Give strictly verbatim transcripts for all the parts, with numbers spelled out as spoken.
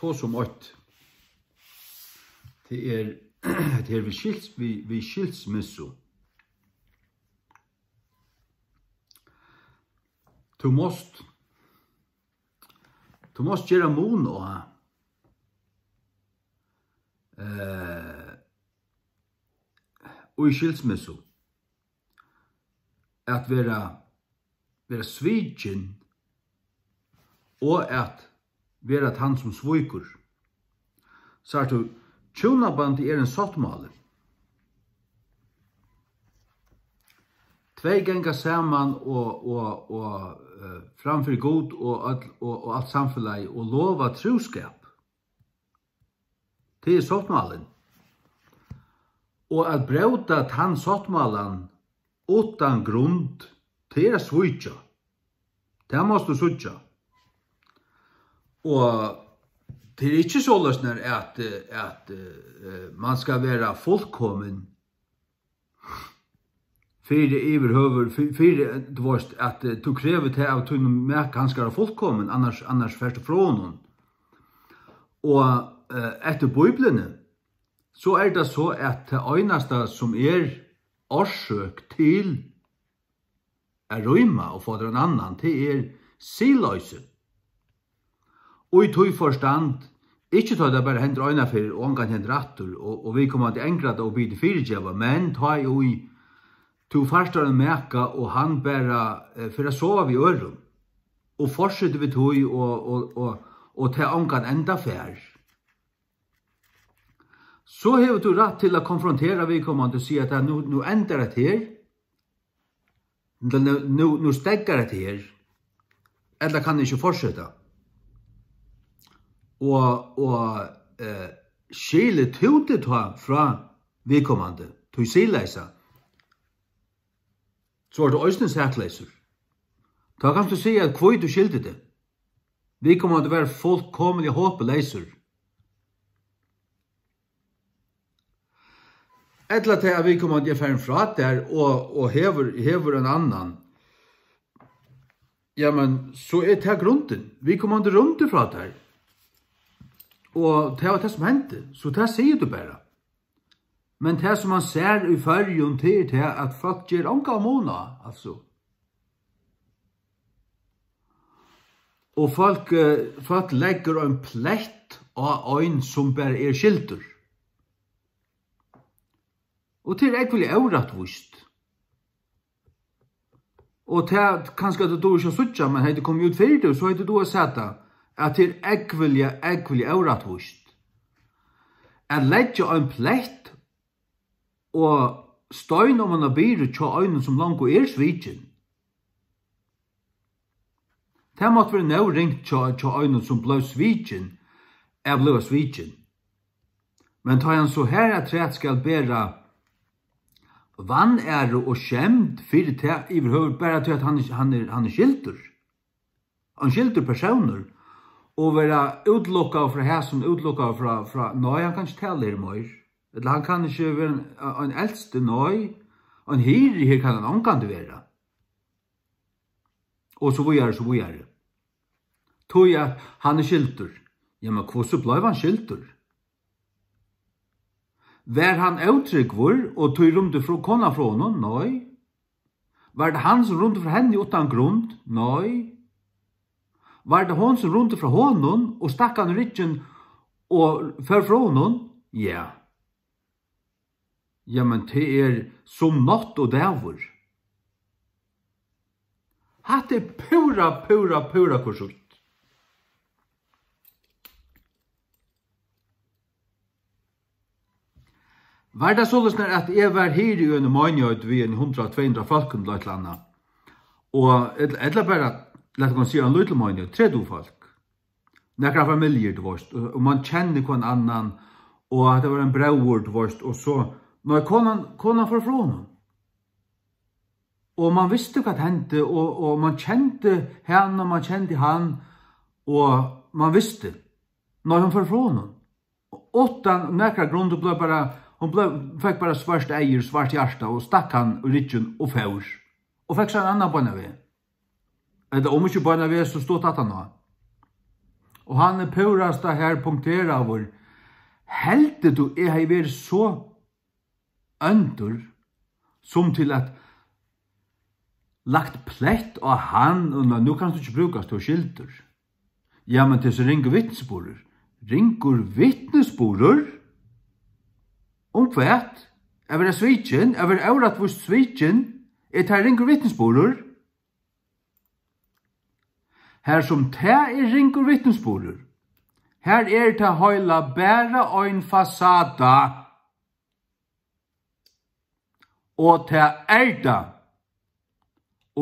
Tosa um eitt. Tað er, tað er við skils-, við, við skilsmissu. Tú mást, tú mást gera mun á, eh, í skilsmissu at vera, vera svikin og at vera tann, sum svíkur. Sært tú, hjúnabandið er ein sáttmáli. Tvey ganga saman og, og, og, eh, fram fyri Gud og øll, og, og alt samfelagið og lova trúskap. Tað er sáttmálin. Og at bróta tann sáttmálan uttan grund, tað er at svíkja. Tað mást tú síggja. Og tað er ikki soleiðis, at, at, eh, man skal vera fullkomin fyri yvirhøvur, fy-, fyri, tú veist, at, eh, tú krevur tað av tínum maka, hann skal vera fullkomin, annars, annars fert tú frá honum. Og, eh, eftir Bíbliuni, so er tað so, at tað einasta, sum er orsøk til at rýma og fáa tær ein annan, tað er siðloysi. Og í tí forstand, ikki tá tað bara hendir eina ferð og ongantíð hendir aftur, og, og viðkomandi angrar tað og biður teg fyrigeva, men tá ið tú fært tær ein maka, og hann bara, eh, fer at sova við øðrum, og fortsetir við tí, og, og, og, og tað ongan enda fær, so hevur tú rætt til at konfrontera viðkomandi og siga, at nú, nú endar hetta her, ella nú, nú, nú steðgar hetta her, ella kann ikki fortseta. Og, og, eh, skilir tú teg tá frá viðkomandi, tí siðleysa, so ert tú eisini sakleysur. Tá kanst tú siga, at hví tú skildi teg. Viðkomandi var fullkomiliga hopuleysur. Ella tað, at viðkomandi er farin frá tær og, og hevur, hevur ein annan. Jamen, so er tað grundin. Viðkomandi rýmdi frá tær. Og tað var tað, sum hendi. So tað sigur tú bara. Men tað, sum man sær í Føroyum, tað er tað, at fólk gera ongan mun á, altso. Og fólk, eh, fólk leggur ein plett á ein, sum bara er skildur. Og tað er ógvuliga órættvíst. Og tað kanska tú dugir ikki at síggja, men hevði tað komið út fyri teg, so hevði tú dugað at sæð tað, at tað er ógvuliga, ógvuliga órættvíst at leggja ein plett og stein oman á byrðu hjá einum, sum longu er svikin. Tað mátti verið nóg ringt hjá, hjá einum, sum bleiv svikin, at blíva svikin. Men tá hann so harafturat skal bera vanæru og skemd fyri tað yvirhøvur, bara tí at hann er, hann er, hann er skildur, ein skildur persónur, og vera útilokkaður frá hasum, útilokkaður frá, frá, nei, hann kann ikki tala her meir, ella hann kann ikki vera ein, ein elsti, nei, ein hirði her kann hann ongantíð vera. Og so víðari, so víðari. Tí at hann er skildur. Jamen, hvussu bleiv hann skildur? Var hann ótrúgvur, og tí rýmdi frá, konan frá honum? Nei. Var tað hann, sum rýmdi frá henni uttan grund? Nei. Var tað hon, sum rýmdi frá honum og stakk hann í ryggin og fór frá honum? Ja. Jamen, tað er sum nátt og dagur. Hatta er púra, púra, púra korrupt. Var tað soleiðis, at eg var her í eini meinigheit við ein hundrað, tvey hundrað fólkum ella eitt ella annað, og ella, ella bara, lat okkum siga, ein lítil meinigheit, tretivu fólk, nakrar familjur, tú veist, og, og man kennir hvønn annan, og at tað var ein bróðir, tú veist, og so, nei, konan, konan fór frá honum. Og man visti, hvat hendi, og, og man kendi hana, man kendi hann, og man visti. Nei, hon fór frá honum. Uttan nakra grund, hon bleiv bara, hon bleiv, fekk bara svart eygu, svart hjarta, og stakk hann í ryggin og fór. Og fekk sær ein annan beinanvegin. Ella um ikki beinanvegin, so stutt aftaná. Og hann er púrasta her punkteraður. Heldur tú, eg hevði verið so óndur sum til at lagt plett á hann, og nú, nú kanst tú ikki brúkast, tú ert skildur. Ja, men tað er so ringur vitnisburður. Ringur vitnisburður? Um hvat? At vera svikin, at vera órættvíst svikin, er tað ringur vitnisburður? Har sum tað er ringur vitnisburður, har er tað heila bara ein fasada. Og tað er tað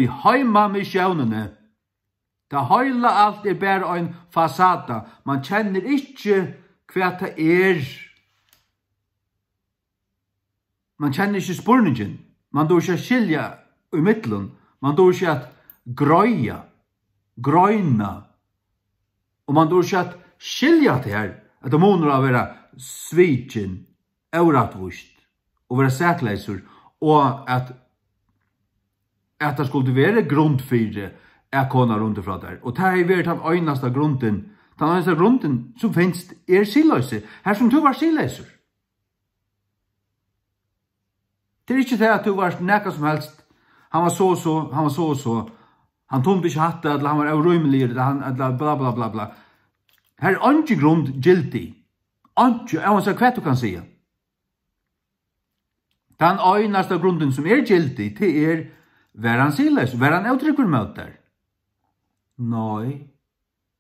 í heimamissiónini. Tað heila alt er bara ein fasada. Man kennir ikki, hvat tað er. Man kennir ikki spurningin. Man dugir ikki at skilja ímillum. Man dugir ikki at greiða, greina. Og man dugir ikki at skilja hatta her, at tað er munur á at vera svikin, órættvíst, og vera sakleysur, og at, at tað skuldi verið grund fyri, at konan rýmdi frá tær. Og tað hevði verið tann einasta grundin, tann einasta grundin, sum finst, er siðloysi. Har sum tú vart siðleysur. Tað er ikki tað, at tú vart nakað sum helst. Hann var so og so, hann var so og so. Hann tímdi ikki hatta, ella hann var órímiligur, ella hann, ella bla, bla, bla, bla. Har er eingin grund gildig. Einki, óansæð hvat tú kanst siga. Tann einasta grundin, sum er gildig, tað er, var hann siðleysur, var hann ótrúgvur móti tær? Nei.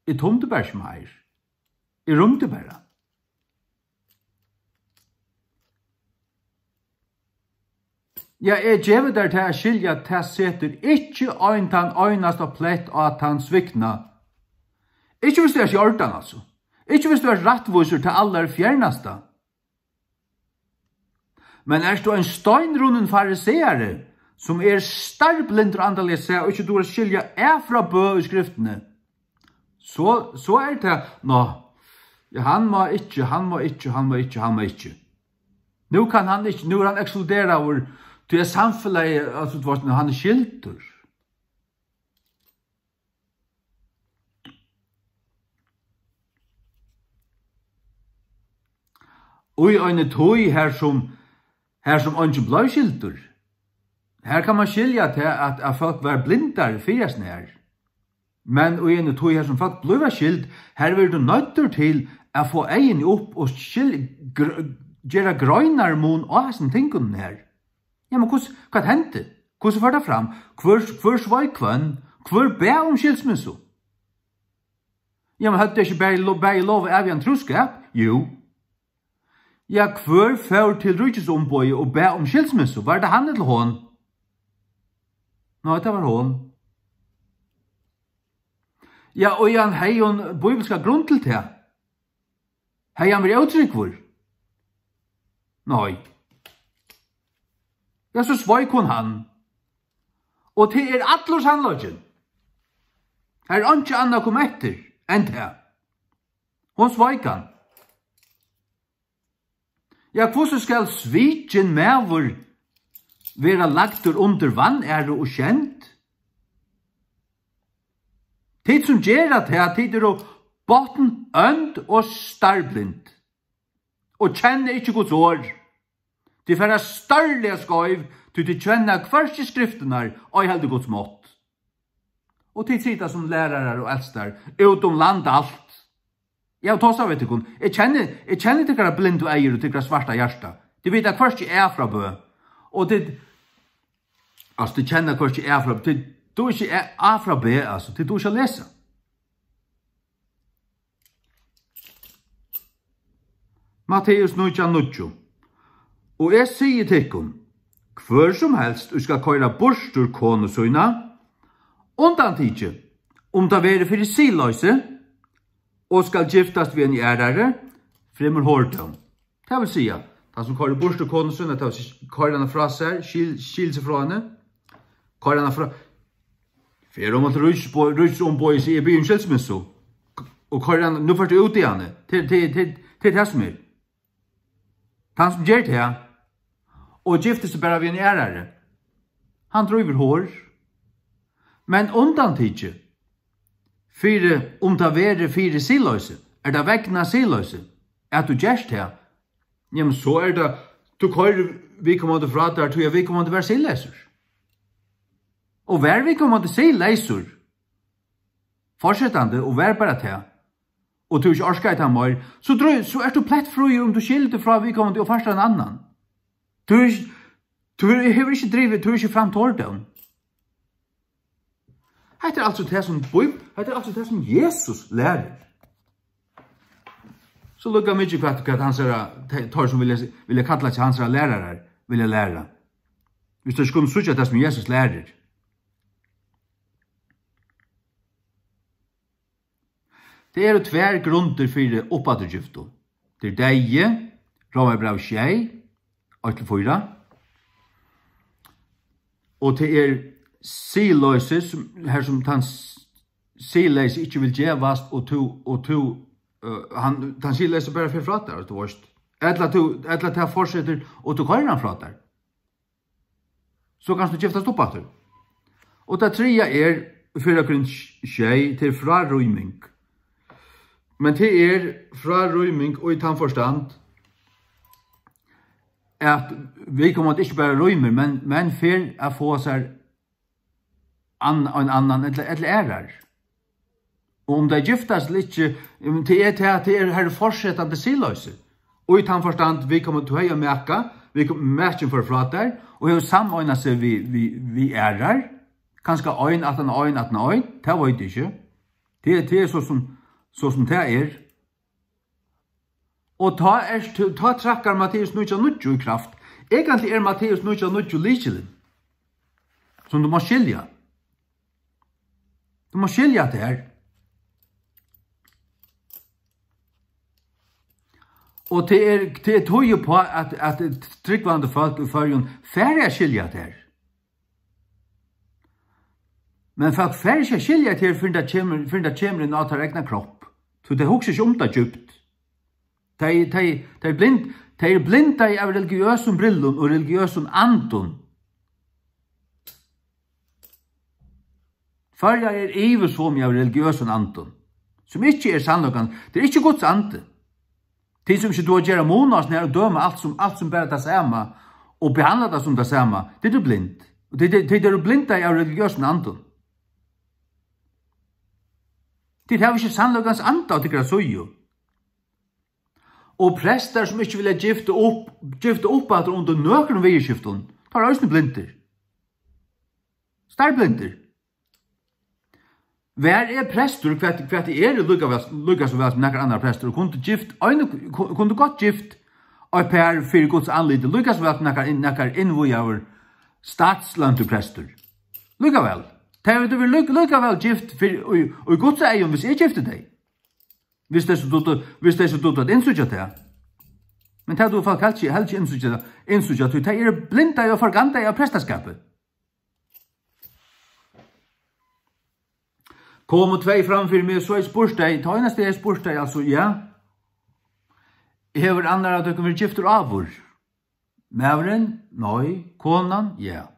Eg tímdi bara ikki meir. Eg rýmdi bara. Ja, eg gevi tær tað at skilja, at tað setur ikki ein tann einasta plett á tann svikna. Ikki viss tú ert í ordan, altso. Ikki viss tú ert rættvísur tað allarfjernasta. Men ert tú ein steinrunnin fariseari, sum er starblindur andaliga sæð og ikki dugir at skilja æ frá bø í skriftini, so, so er tað, ná, ja, hann má ikki, hann má ikki, hann má ikki, hann má ikki. Nú kann hann ikki, nú er hann ekskluderaður, tí er samfelagið, altso, tú veitst, hann er skildur. Og í eini tíð, har sum, har sum eingin bleiv skildur, har kann man skilja tað, at, at fólk var blindari fyri at snara. Men í eini tíð, har sum fólk blíva skild, har verður tú noyddur til at fáa eyguni upp og skil-, gr-, gera greinarmun á hasum tingunum her. Ja, men hvussu, hvat hendi? Hvussu fór tað fram? Hvør, hvør sveik hvønn? Hvør bað um skilsmissu? Ja, men høvdu tey ikki bæði lo-, bæði lov at avgera ein trúskap? Jú. Ja, hvør fór til ríkisumboðið og bað um skilsmissu? Var tað hann ella hon? Nei, tað var hon. Ja, og Jan, hevði hon bíbliska grund til tað? Hevði hann verið ótrúgvur? Nei. Ja, so sveik hon hann. Og tað er allur sannleikin. Har er einki annað kom eftir enn tað. Hon sveik hann. Ja, hvussu skal svikin maður vera lagdur undir vanæru og skend? Tit sum gera tað, tit eru botnónd og starblind, og kenna ikki Guds orð. Tit fara stórliga skeiv, tí tit kenna hvørki skriftirnar, ei heldur Guds mátt. Og tit sita sum lærarar og eldstar út um land alt. Eg havi tosað við tykkum. Eg kenni, eg kenni tykkara blindu eygu og tykkara svarta hjarta. Tit vita hvørki æ frá bø. Og tit, altso, tit kenna hvørki æ frá, tit duga ikki æ, a frá b, altso, tit duga ikki at lesa. Matteus nítjan níggju. Og eg sigi tykkum, hvør sum helst, ið skal koyra burtur konu sína, undantikið, um tað verður fyri siðloysi, og skal giftast við eini aðrari, fremur hordóm. Tað vil siga, tann sum koyrir burtur konu sína, tað vil siga, koyrir hana frá sær, skil-, skil seg frá henni, koyrir hana frá, fer hon til ríkis-, ríkisumboðið og sigur, eg biði um skilsmissu, og koyrir hana, nú fert tú út í hana, til, til, til, til tað sum er. Tann sum ger tað, og giftir seg bara við ein aðrari, hann drívur hor. Men undantikið, fyri, um tað verður fyri siðloysi? Er tað vegna siðloysi, at tú gert tað? Jamen, so er tað, tú koyrir viðkomandi frá tær, tí at viðkomandi var siðleysur. Og var viðkomandi siðleysur, fortsetandi, og var bara tað, og tú ikki orkaði tað meir, so drøy-, so ert tú plettfríur, um tú skilur teg frá viðkomandi og fært ein annan. Tú hevur ikki, tú hevur ikki drivið, tú hevur ikki framtort tað. Hetta er altso tað, sum Bíb-, hetta er altso tað, sum Jesus lærir. So líka mikið hvat, hvat hansara, te-, teir, sum vilja, vilja kalla seg hansara lærarar, vilja læra. Viss teir skulu síggja tað, sum Jesus lærir. Tað eru tvær grundir fyri uppafturgiftu. Tað er deyði, Rómarbræv sjey, eitt til fýra. Og tað er siðloysi, sum, har sum tann s-, siðleysi ikki vil gevast, og tú, og tú, øh, hann, tann siðleysi bara fer frá tær, tú veist. Ella tú, ella tað fortsetur, og tú koyrir hann frá tær. So kanst tú giftast upp aftur. Og tað triðja er, í fyrra Korint sjey, til frárýming. Men tað er frárýming í tann forstand, at viðkomandi ikki bara rýmir, men, men fer at fáa sær an-, ein annan ella, ella aðrar. Og um tey giftast ella ikki, um, tað er tað, tað er, har er fortsetandi siðloysi. Og í tann forstand, viðkomandi, tú hevði ein maka, viðkom-, makin fór frá tær, og hevur sameinað seg við, við, við aðrar, kanska ein aftan á ein aftan á ein, tað veit eg ikki. Tað er, tað er so sum, so sum tað er. Og tá ert tú, tá traðkar Matteus nítjan níggju í kraft. Eigentliga er Matteus nítjan níggju lykilin, sum tú mást skilja. Tú mást skilja hatta her. Og tað er, tað er tíð uppá, at, at trúgvandi fólk í Føroyum fara at skilja hatta her. Men fólk fara ikki at skilja tað her, fyrr enn tað kemur, fyrr enn tað kemur inn á teirra egna kropp. So tey hugsa ikki um tað djúpt. Tey, tey, tey blind, tey eru blindað av religiøsum brillum og religiøsum andum. Føroyar er yvirkomið av religiøsum andum, sum ikki er sannleikan. Tað er ikki Guds andi. Tit sum ikki duga at gera mun á sum her og døma alt sum, alt sum bara tað sama og behandla tað sum tað sama, tit eru blind. Og tit, tit, tit eru blindað av religiøsum andum. Tit hava ikki sannleikans anda á tykkara síðu. Og prestar sum ikki vilja gifta upp, gifta upp aftur undir nøkrum viðurskiftum, teir eru eisini blindir. Starblindir. Var eg prestur, hvat, hvat eg eri, líka væl, líka so væl sum nakar annar prestur, og kundi gift ein, ku-, kundi gott gift eitt par fyri Guds andliti, líka so væl sum nakar inn-, nakar innvígjaður statsløntur prestur. Líka væl. Tey høvdu verið líka, líka væl gift fyri, í, í Guds eygum, hvis eg gifti tey. Hvis tey so dugdu, hvis tey so dugdu at innsíggja tað. Men tað duga fólk helst ikki, helst ikki innsíggja, innsíggja, tí tey eru blindað og forgandað av prestaskapi. Komu tvey fram fyri meg, so eg spurti tey, tað einasta eg spurti tey, altso, ja. Hevur annar av tykkum verið giftur áður? Maðurin? Nei. Konan? Ja.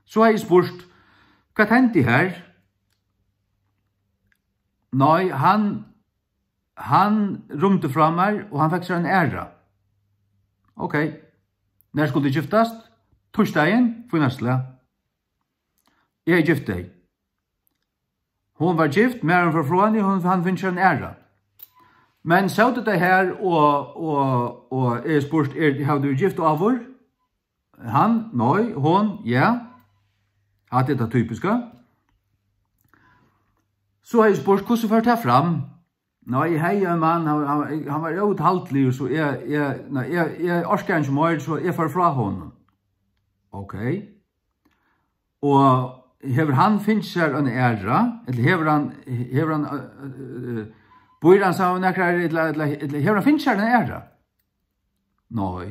So hevði eg spurt, hvat hendi her? Nei, hann, hann rýmdi frá mær, og hann fekk sær eina aðra. Ok. Nær skuldu tit giftast? Týsdagin, fínasta slag. Eg hevði gift tey. Hon var gift, maðurin fór frá henni, hon, hann fekk sær eina aðra. Men sótu tey her, og, og, og eg spurdi, er, hava tit verið gift áður? Hann, nei, hon, ja. Hatta er tað typiska. So hevði eg spurt, hvussu fór tað fram? Nei, eg hevði ein mann, hann, hann, hann var óúthaldiligur, so eg, eg, nei, eg, eg orkaði ikki meir, so eg fór frá honum. Ok. Og hevur hann fingið sær eina aðra, ella hevur hann, hevur hann, øh, øh, øh, býr hann saman við nakrar, ella, ella, ella hevur hann fingið sær eina aðra? Nei.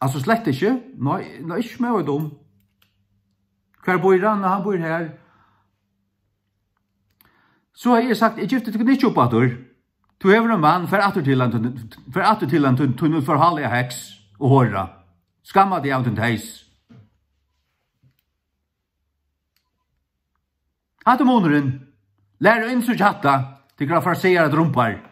Altso, slett ikki. Nei, nei, ikki sum eg veit um. Hvar býr hann? Hann býr her. So hevði eg sagt, eg gifti tykkum ikki upp aftur. Tú hevur ein mann, far aftur til hann, tú, far aftur til hann, tú, tú nú forháliga heks og hora. Skamma teg av tín teys. Hatta er munurin. Lær at innsíggja hatta, tykra farisearar og drumbur.